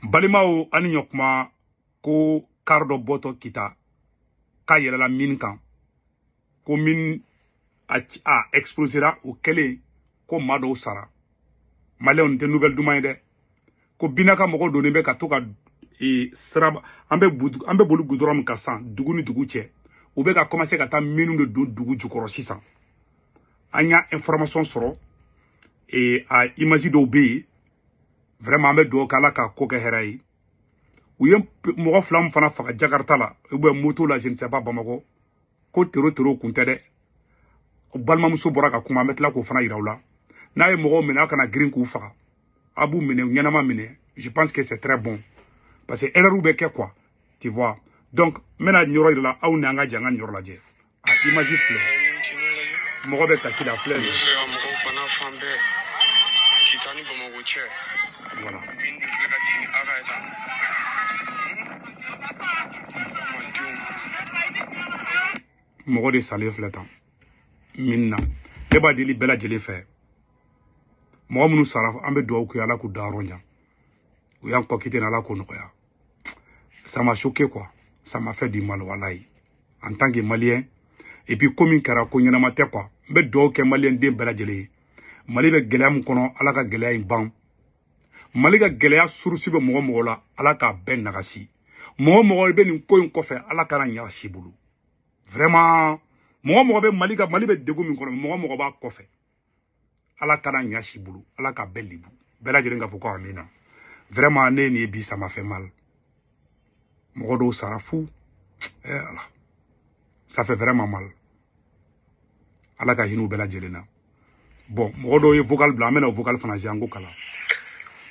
Balimaw, ani ɲɔkuma ko kar dɔ bɔtɔ Kita k'a yɛlɛla mine kan, ko mine a explosera. O kɛlen ko maa dɔw sara. Maliyɛnw, tɛ nouvelle duman ye dɛ. Ko Binaka mɔgɔw donnen bɛ ka to ka siraba, an bɛ boli goudron min kan sisan, dugu ni dugu cɛ, u bɛ ka commencer ka taa minnu de don dugu jukɔrɔ sisan. An y'a information sɔrɔ, a image dɔw bɛ yen. Vraiment, an bɛ dugawu kɛ Ala ka ko kɛ hɛrɛ ye. U ye mɔgɔ fila min fana faga Jakarta la ou bien moto la, je ne sais pas, Bamakɔ, ko tero tero kun tɛ dɛ. Balimamuso bɔra ka kuma, an bɛ tila k'o fana yira u la. N'a ye mɔgɔw minɛ, a kana girin k'u faga, a b'u minɛ ɲɛnama minɛ. Je pense que c'est très bon, parce que erreur bɛ kɛ quoi, tu vois. Donc n bɛna nin yɔrɔ yira la, aw ni an ka jɛ an ka nin yɔrɔ lajɛ. A image filɛ, mɔgɔ bɛ kasi la, filɛ nin ye. Filɛ ka mɔgɔw bana fan bɛɛ, Kita ni Bamakɔ cɛ. Voilà. Min de filɛ ka ci a ka ye tan, adamadenw. Mɔgɔ de salen filɛ tan min na. Ne b'a deli bɛɛ lajɛlen fɛ, mɔgɔ minnu sara, an bɛ dugawu kɛ Ala k'u dayɔrɔ ɲa. U y'an kɔ kite, Ala k'o nɔgɔya. Ça m'a choqué quoi, ça m'a fait du mal, walayi, en tant que Malien. Et puis ko min kɛra, ko ɲɛnama tɛ quoi. N bɛ dugawu kɛ Maliyɛn den bɛɛ lajɛlen ye. Mali bɛ gɛlɛya min kɔnɔ, Ala ka gɛlɛya in ban. Mali ka gɛlɛya surusi bɛ mɔgɔ mɔgɔ la, Ala k'a bɛɛ nagasi. Mɔgɔ mɔgɔ bɛ nin ko in kɔfɛ, Ala kana ɲa si bolo. Vraiment, mɔgɔ mɔgɔ bɛ Mali ka, Mali bɛ degun min kɔnɔ, mɔgɔ mɔgɔ b'a kɔfɛ, Ala kana ɲa si bolo, Ala k'a bɛɛ lebu. Bɛɛ lajɛlen k'a fɔ ko amina. Vraiment, ne ye nin ye bi, ça m'a fait mal. Mɔgɔ dɔw sara fu. Eh Ala, ça fait vraiment mal. Ala ka hinɛ u bɛɛ lajɛlen na. Bon, mɔgɔ dɔw ye vocal bila, an bɛna o vocal fana jouer, an ko kala.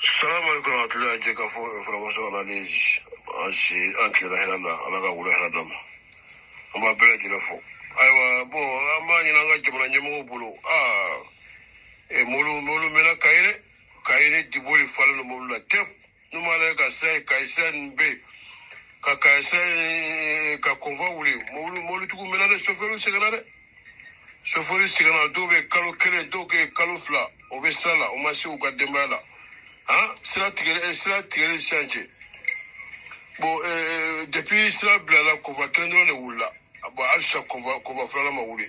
Salamu alaikum warahmatullahi. Jɛ ka fɔ information analyse. An si an tilela hɛrɛ la, Ala ka wolo hɛrɛ d'an ma. An b'a bɛɛ lajɛlen fo. Ayiwa, bon, an b'a ɲini an ka jamana ɲɛmɔgɔw bolo. Aa e, mobili mobili mɛnna Kayi dɛ. Kayi ni Diboli falen don mobili la tewu. N'u m'a lajɛ ka sira, Kayi sira nin bɛ yen, ka Kayi sira in ka convoi wuli. Mobili mobilitigiw mɛnna dɛ, sofɛriw sɛgɛnna dɛ, sofɛriw sɛgɛnna. Dɔw bɛ kalo 1, dɔw bɛ kalo 2, o bɛ sira la, o ma se u ka denbaya la. Han, sira tigɛli, sira tigɛli sisan cɛ. Bon, depuis sira bilala, convoi kelen dɔrɔn de wulila. Bon, halisa convoi filanan ma wuli.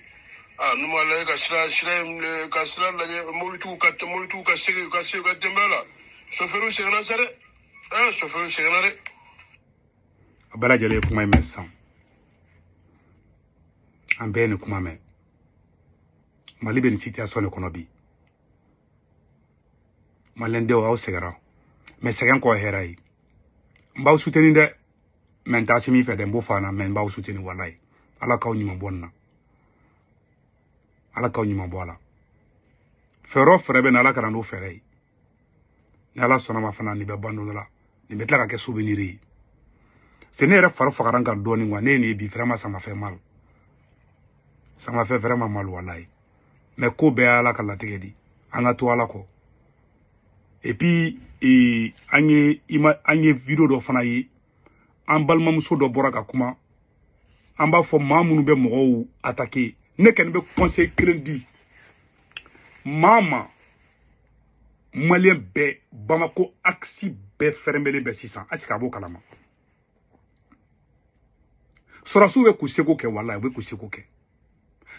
Ah, n'u m'a lajɛ ka sira in ka sira lajɛ, mobilitigiw ka segin ka se u ka denbaya la. Sofɛriw sɛgɛnna sa dɛ. Ah, sofɛriw sɛgɛnna dɛ. A bɛɛ lajɛlen ye kuma in mɛn sisan, an bɛɛ ye nin kuma mɛn. Mali bɛ nin situation de kɔnɔ bi. Maliyɛndenw, aw sɛgɛnra, mais sɛgɛn kɔ ye hɛrɛ ye. N b'aw soutenir dɛ, mais n t'a si min fɛ dɛ, n b'o fɔ an na, mais n b'aw soutenir walayi. Ala k'aw ɲuman bɔ nin na, Ala k'aw ɲuman bɔ a la. Fɛɛrɛ o fɛɛrɛ bɛ na, Ala ka na n'o fɛɛrɛ ye. Ni Ala sɔnna ma fana, nin bɛ ban don dɔ la, nin bɛ tila ka kɛ souvenir ye. C'est ne yɛrɛ fari fagara n kan dɔɔnin quoi. Ne ye nin ye bi, vraiment, ça m'a fait mal, ça m'a fait vraiment mal, walayi. Mais ko bɛɛ ye Ala ka latigɛ di, an ka to Ala kɔ. Et puis an ye ima, an ye vidéo dɔ fana ye, an balimamuso dɔ bɔra ka kuma. An b'a fɔ maa minnu bɛ mɔgɔw attaquer, ne kɔni bɛ conseil kelen di maa ma. Maliyɛn bɛɛ, Bamako axe bɛɛ fɛrɛmɛlen bɛ sisan, est ce que a b'o kalama? Sɔrɔsiw bɛ k'u seko kɛ, walayi, u bɛ k'u seko kɛ.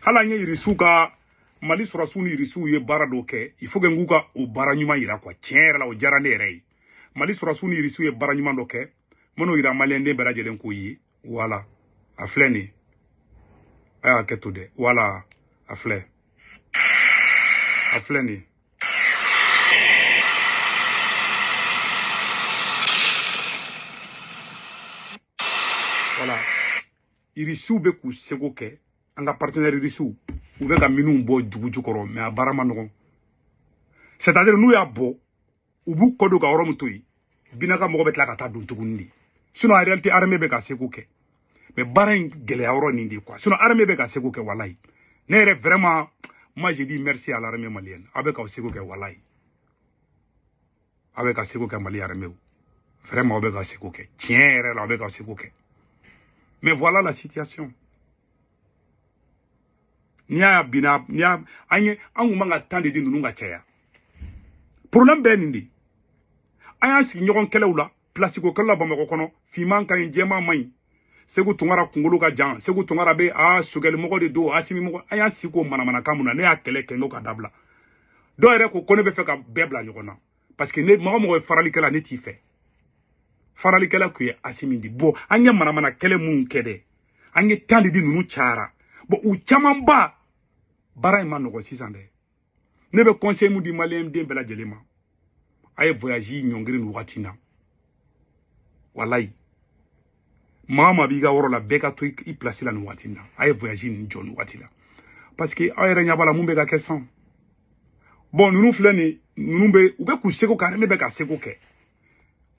Hali an ye Irisiw ka, Mali sɔrɔsiw ni Irisiw ye baara dɔw kɛ, il faut que n k'u ka o baara ɲuman yira quoi. Tiɲɛ yɛrɛ la, o diyara ne yɛrɛ ye. Mali sɔrɔsiw ni Irisiw ye baara ɲuman dɔ kɛ, n bɛn'o yira maliyɛnden bɛɛ lajɛlen k'o ye. Voilà, a filɛ nin ye, a y'a kɛ to dɛ. Voilà, a filɛ, a filɛ nin ye. Voilà, Irisiw bɛ k'u seko kɛ. An ka partenaire irisiw, u bɛ ka minnu bɔ dugu jukɔrɔ, mais a baara ma nɔgɔn. C'est à dire n'u y'a bɔ, u b'u kɔ don ka yɔrɔ min to yen, Binaka mɔgɔ bɛ tila ka taa don tuguni de. Sinon en réalité, armée bɛ ka seko kɛ, mais baara in gɛlɛya yɔrɔ nin de quoi. Sinon armée bɛ ka seko kɛ, walayi. Ne yɛrɛ, vraiment, moi je dis merci à l'armée malienne. Aw bɛ k'aw seko kɛ, walayi, aw bɛ ka seko kɛ. Mali armée, vraiment, aw bɛ ka seko kɛ. Tiɲɛ yɛrɛ la, aw bɛ ka seko kɛ. Mais voilà la situation. N'i y'a binna, n'i y'a an ye, an kun man ka temps de di ninnu ka caya. Problème bɛɛ nin de. An y'an sigi ɲɔgɔn kɛlɛw la. Place ko kɛlɛ la Bamakɔ kɔnɔ, finman ka ɲi, jɛman man ɲi. Segu Tunkara kunkolo ka jan, Segu Tunkara bɛ a Sogɛli mɔgɔ de don, Asimi mɔgɔ. An y'a sigi k'o manamanakan mun na, ne y'a kɛlɛ kɛ n ko ka dabila. Dɔw yɛrɛ ko ko ne bɛ fɛ ka bɛɛ bila ɲɔgɔn na, parce que ne mɔgɔ mɔgɔ ye faralikɛla, ne t'i fɛ. Faralikɛla kun ye Asimi de. Bon, an ye manamana kɛlɛ minnu kɛ dɛ, an ye temps de di ninnu cayara. Bon, u camanba baara in ma nɔgɔ sisan dɛ. Ne bɛ conseil mun di maliyɛn den bɛɛ lajɛlen ma, a ye voyage ɲɔngiri nin wagati in na. Walayi, maa o maa b'i ka yɔrɔ la, bɛɛ ka to i place la nin wagati in na. A ye voyage nin jɔ nin wagati la, parce que aw yɛrɛ ɲɛ b'a la mun bɛ ka kɛ sisan. Bon, ninnu filɛ nin, ninnu bɛ u bɛ k'u seko kɛ, armée bɛ ka seko kɛ.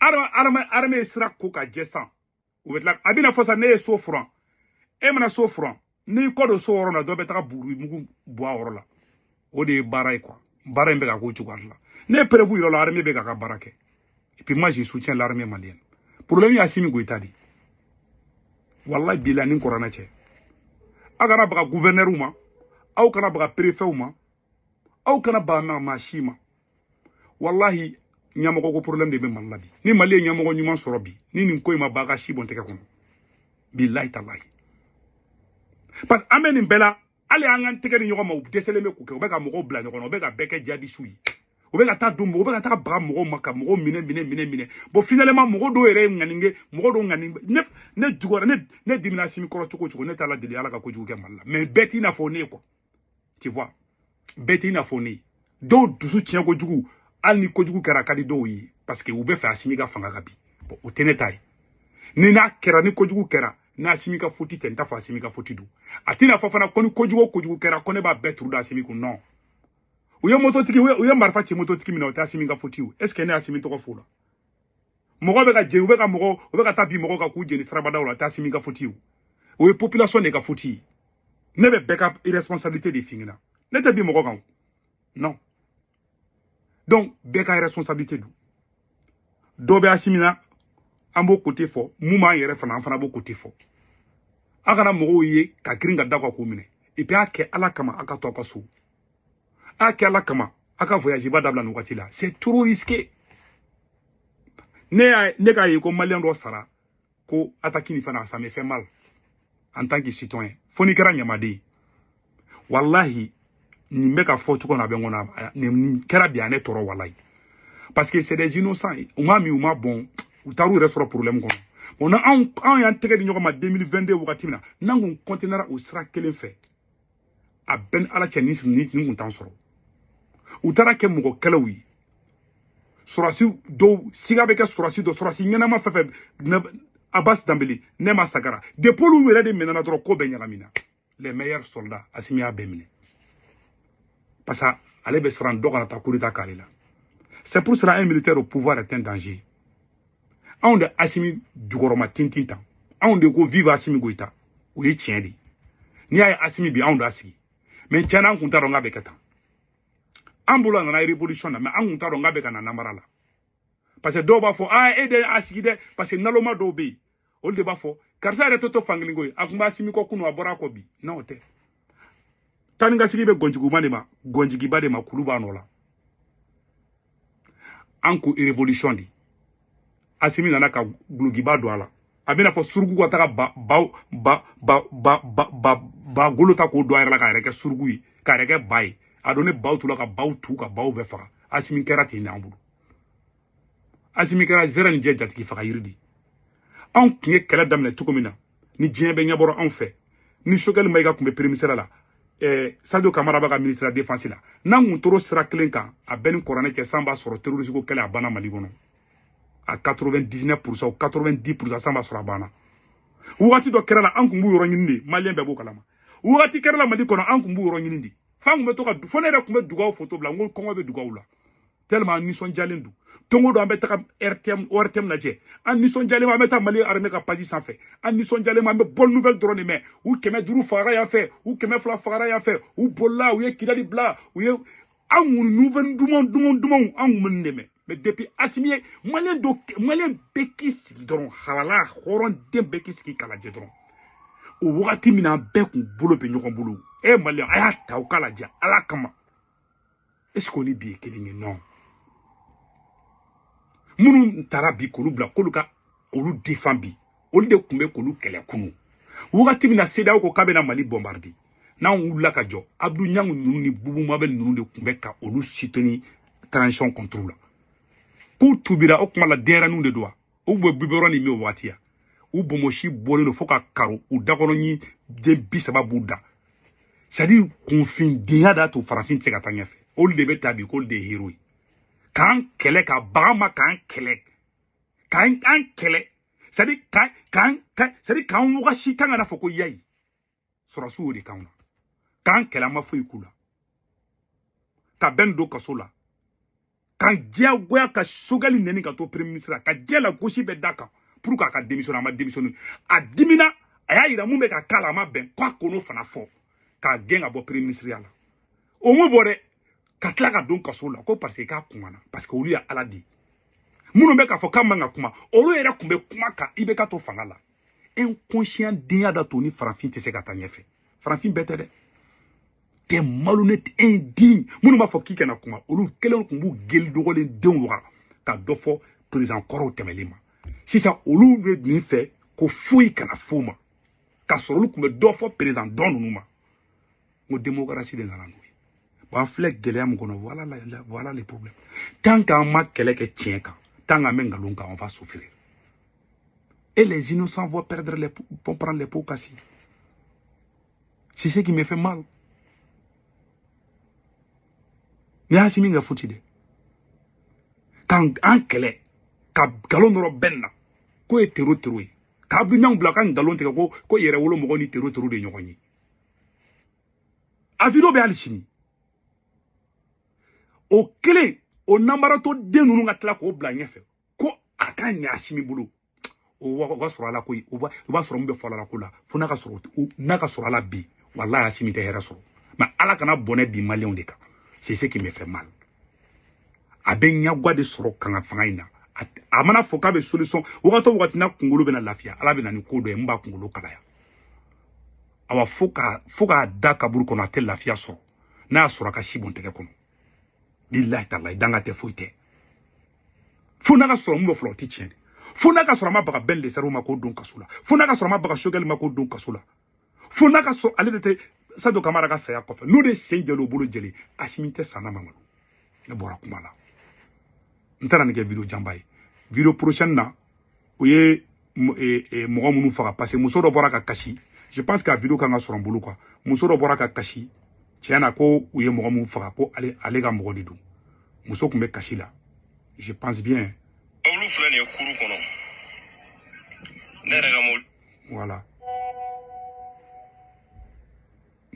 Armée ye sira ko ka jɛ sisan, u bɛ tila a bɛna fɔ sisan ne ye so furan. E mana so furan, n'i kɔ don so yɔrɔ la, dɔ bɛ taga buru mugu bɔ a yɔrɔ la. O de ye baara ye quoi. Baara in bɛ ka k'o cogoya de la. Ne ye preuve yɔrɔ la, armée bɛ k'a ka baara kɛ. Et puis moi, je soutiens l'armée malienne. Problème ye Assimi Goïta de ye. Wallahi bilahi, ni kɔrɔnɛ cɛ, aw kana baga gouverneur ma, aw kana baga préfet ma, aw kana baga maa si ma. Wallahi, ɲɛmɔgɔ ko problème de bɛ Mali la bi. Ni Mali ye ɲɛmɔgɔ ɲuman sɔrɔ bi, ni nin ko in ma ba ka si bɔn tɛgɛ kɔnɔ, bilahi talahi. Parce que an bɛ nin bɛɛ la, hali an k'an tɛgɛ di ɲɔgɔn ma, u dɛsɛlen bɛ k'o kɛ. U bɛ ka mɔgɔw bila ɲɔgɔn na, u bɛ ka bɛɛ kɛ jihadisiw ye, u bɛ ka taa don, u bɛ ka taa baga mɔgɔw ma, ka mɔgɔw minɛ minɛ minɛ minɛ. Bon, finalement mɔgɔ dɔw yɛrɛ ye ŋaninge, mɔgɔ dɔw ŋani. Ne juguyara, ne dimina Asimi kɔrɔ cogo o cogo, ne t'a la deli Ala ka kojugu kɛ Mali la. Mais bɛɛ t'i n'a fɔ ne ye quoi, tu vois, bɛɛ t'i n'a fɔ ne ye. Dɔw dusu tiɲɛ kojugu, hali ni kojugu kɛra a ka di dɔw ye, parce que u bɛ fɛ Asimi ka fanga ka bin. Bon, o tɛ ne ta ye. Ni n'a kɛra, ni kojugu kɛra, n'Asimi ka faute tɛ, n t'a fɔ Asimi ka faute don. A tɛna fɔ fana ko ni kojugu o kojugu kɛra, ko ne b'a bɛɛ turu da Asimi kun. Non, u ye mototigi, u ye marifa ci mototigi min na, o tɛ Asimi ka faute ye. Est ce que ne Asimi tɔgɔ f'o la? Mɔgɔ bɛ ka jeni, u bɛ ka mɔgɔ, u bɛ ka taa bin mɔgɔw kan k'u jeni sirabadaw la, o tɛ Asimi ka faute ye. O ye population de ka faute ye. Ne bɛ bɛɛ ka responsabilité de f'i ɲɛna, ne tɛ bin mɔgɔ kan. Non, donc bɛɛ ka responsabilité don. Dɔ bɛ Asimi na, an b'o côté fɔ. Mun b'an yɛrɛ fana, an fana b'o côté fɔ. A kana mɔgɔw ye ka girin ka da kan k'u minɛ. Et puis a kɛ Ala kama, a ka to aw ka so. A kɛ Ala kama, a ka voyage ba dabila nin wagati la, c'est trop risqué. Ne y'a ne k'a ye ko maliyɛn dɔ sara ko attaque nin fana, ça me fait mal en tant que citoyen. Fo n'i kɛra ɲamaden ye. Wallahi, nin bɛ ka fɔ cogo min na, a bɛ n kɔnɔ. Nin kɛra bi, a ne tɔɔrɔ wallahi, parce que c'est des innocents. U ma min, u ma bɔn, u taar'u yɛrɛ sɔrɔ problème kɔnɔ. Bon, na anw y'an tɛgɛ di ɲɔgɔn ma 2022 wagati min na, n'an kun continuera o sira kelen fɛ, a bɛɛ ni Ala cɛ, nin kun t'an sɔrɔ. U taara kɛ mɔgɔ kɛlɛw ye. Sɔrɔsi dɔw siga bɛ kɛ, sɔrɔsi dɔ, sɔrɔsi ɲɛnama fɛn fɛn, Abbas Dambele, Nema Sagara, depuis olu yɛrɛ de minɛna dɔrɔn, ko bɛɛ ɲagamina. Les meilleurs soldats, Asimi y'a bɛɛ minɛ, parce que ale bɛ siran dɔ kana taa coup d'état k'ale la. C'est pour cela, un militaire au pouvoir est un danger. Anw de Asimi jukɔrɔma tintin tan, anw de ko vive Asimi Goïta, o ye tiɲɛ de ye. N'i y'a ye Asimi bi, anw de y'a sigi. Mais tiɲɛna, an kun t'a dɔn k'a bɛ kɛ tan. An bolo a nana révolution na, mais an kun t'a dɔn k'a bɛ ka na namara la, parce que dɔw b'a fɔ aa, e de y'a sigi dɛ, parce que naloma dɔw bɛ yen, olu de b'a fɔ karisa yɛrɛ tɛ to fankelen ko ye, a kun b'a Asimi kɔ kunun, a bɔra a kɔ bi. Non, o tɛ. Taa ni ka sigi bɛ gɔnjiguba de ma, gɔnjigiba de ma, kulu b'a nɔ la. An ko révolution de, Asimi nana ka gulokiba don a la. A bɛna fɔ suruku ka taga ba ba ba ba ba ba ba ba golo ta k'o don a yɛrɛ la, k'a yɛrɛ kɛ suruku ye, k'a yɛrɛ kɛ ba ye. A don ne baw tula ka baw tu, ka baw bɛɛ faga. Asimi kɛra ten de an bolo. Asimi kɛra zɛrɛ ni jɛ jatigi faga yiri de. Anw tun ye kɛlɛ daminɛ cogo min na, ni diɲɛ bɛɛ ɲɛbɔra anw fɛ, ni Sogɛli Mayiga tun bɛ premier ministre la, Sadio Kamara b'a ka ministre de la défense la, n'an kun tor'o sira kelen kan, a bɛɛ ni kɔrɔnɛ cɛ, san b'a sɔrɔ terrorisme ko kɛlɛ a banna Mali kɔnɔ à 99%, 90%, san b'a sɔrɔ a banna. Wagati dɔ kɛra la, an kun b'u yɔrɔ ɲini de, maliyɛn bɛɛ b'o kalama. Wagati kɛra la Mali kɔnɔ, an kun b'u yɔrɔ ɲini de, f'an kun bɛ to ka fo ne yɛrɛ kun bɛ dugawu photo bila, n ko kɔngɔ bɛ dugawu la, tellement an nisɔndiyalen don. Don o don an bɛ taga RTM, ORTM lajɛ, an nisɔndiyalen, an bɛ taa Mali armée ka page sanfɛ, an nisɔndiyalen, an bɛ bonne nouvelle dɔrɔn de mɛn. U 500 fagara yan fɛ, u 200 fagara yan fɛ, u bolila, u ye Kidali bila, u ye an kun nouvelle duman duman dumanw, an kun bɛ nin de mɛn. Mais depuis Asimi ye, maliyɛn dɔ, maliyɛn bɛɛ k'i sigi dɔrɔn, halala hɔrɔnden bɛɛ k'i sigi k'a lajɛ dɔrɔn. O wagati min na, an bɛɛ kun bolo bɛ ɲɔgɔn bolo. E maliyɛn, a y'a ta o k'a lajɛ Ala kama, est ce que o ni bi ye kelen ye? Non. Minnu taara bi k'olu bila k'olu ka olu défend bi, olu de tun bɛ k'olu kɛlɛ kunun. Wagati min na CEDEAO ko k'a bɛna Mali bombarder, n'anw wulila ka jɔ, Abdou Niang ninnu ni Boubou Mabel ninnu de tun bɛ ka olu soutenir transition contre la. K'u tubira o kuma la, denyɛrɛninw de don wa? U bɛ biberon ni min o waati ya? U bonbonsi bɔlen don fo ka karo, u dakɔnɔ ɲi den 30 b'u da. C'est à dire kunfindenya da to farafin tɛ se ka taa ɲɛfɛ. Olu de bɛ ta bi k'olu de ye héros ye. K'an kɛlɛ ka bagan ma k'an kɛlɛ. K'an an kɛlɛ. C'est à dire k'an c'est à dire k'an wagasi kan ka na fɔ ko yayi. Sɔrɔsiw y'o de k'anw na. K'an kɛlɛ an ma foyi k'u la. Ka bɛn don kaso la. K'an diyagoya ka Choguel nɛni ka to premier ministre la. Ka diɲɛ la gosi bɛɛ d'a kan. Pour k'a ka démissionner, a ma démissionner. A dimina, a y'a yira mun bɛ ka k'a la, a ma bɛn. K'a k'o fana fɔ. K'a gɛn ka bɔ premier ministre ya la. O m'o bɔ dɛ. Ka tila ka don kaso la ko parce que k'a kumana, parce que olu ye Ala de ye. Minnu bɛ k'a fɔ k'a man ka kuma, olu yɛrɛ tun bɛ kuma kan i bɛ ka to fanga la. Inconscient denya da to ni farafin tɛ se ka taa ɲɛfɛ. Farafin bɛɛ tɛ dɛ. Des malhonnêtes indignes minnu b'a fɔ k'i kana kuma, olu kelen tun b'u geli dɔgɔlen denw waga ka dɔ fɔ président kɔrɔw tɛmɛlen ma. Sisan olu bɛ nin fɛ ko foyi kana f'u ma, k'a sɔrɔ olu tun bɛ dɔ fɔ président dɔ ninnu ma. N ko démocratie de nana n'o ye. Bon, an filɛ gɛlɛya min kɔnɔ, voilà voilà les problèmes. Tant qu'an ma kɛlɛ kɛ tiɲɛ kan, tant qu'an bɛ nkalon kan, on va souffrir. Et les innocents vont perdre les, vont prendre les pots cassés. C'est ce qui me fait mal. Ni Assimi ka futi dɛ. K'an an kɛlɛ ka nkalon dɔrɔn bɛn na k'o ye tero tero ye. K'a bi ɲɔgɔn bila ka nkalon tigɛ ko ko yɛrɛ wolo mɔgɔ ni tero tero de ɲɔgɔn ye. A vidéo bɛ hali sini. O kelen o namaratɔ den ninnu ka tila k'o bila ɲɛfɛ ko a ka ɲɛ Assimi bolo. O b'a sɔrɔ ala ko o b'a sɔrɔ mun bɛ fɔ ala ko la fo n'a ka sɔrɔ n'a ka sɔrɔ ala bi walahi Assimi tɛ hɛrɛ sɔrɔ. Mais ala kana bɔnɛ bi maliyɛnw de kan. C'est ce qui me fait mal. A bɛ ɲagwa de sɔrɔ kanga fanga in na. A mana fɔ k'a bɛ solution wagati o wagati n'a kunkolo bɛna lafiya, ala bɛ na ni ko dɔ ye mun b'a kunkolo kalaya. Awa fo k'a da kaburu kɔnɔ a tɛ lafiya sɔrɔ. N'a y'a sɔrɔ a ka si bɔn tɛgɛ kɔnɔ. Bilahi talahi danga tɛ foyi tɛ. Fo n'a ka sɔrɔ mun bɛ fɔlɔ o tɛ tiɲɛ de. Fo n'a ka sɔrɔ a ma baga bɛn lesariw ma k'o don kaso la. Fo n'a ka sɔrɔ a ma baga Choguel ma k'o don kaso la. Fo n'a ka sɔrɔ ale de tɛ Sadio Kamara ka saya kɔfɛ n'o de sen jɛlen o bolo jɛlen, Assimi tɛ sanna Mamadu. Ne bɔra kuma la. N taara nin kɛ vidéo janba ye. Vidéo prochaine na o ye mɔgɔ minnu faga parce que muso dɔ bɔra ka kasi. Je pense que a vidéo kan ka sɔrɔ n bolo quoi. Muso dɔ bɔra ka kasi. Tiɲɛ na ko u ye mɔgɔ minnu faga ko ale ka mɔgɔ de don. Muso tun bɛ kasi la. Je pense bien. Olu filɛ nin ye kuru kɔnɔ. Ne yɛrɛ ka mobili. Voilà.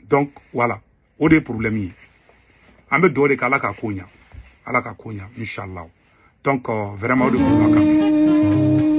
Donc voilà, o de ye problème ye. An bɛ dugawu de kɛ Ala ka ko ɲa. Ala ka ko ɲa inchallah. Donc vraiment o de kun b'a kan.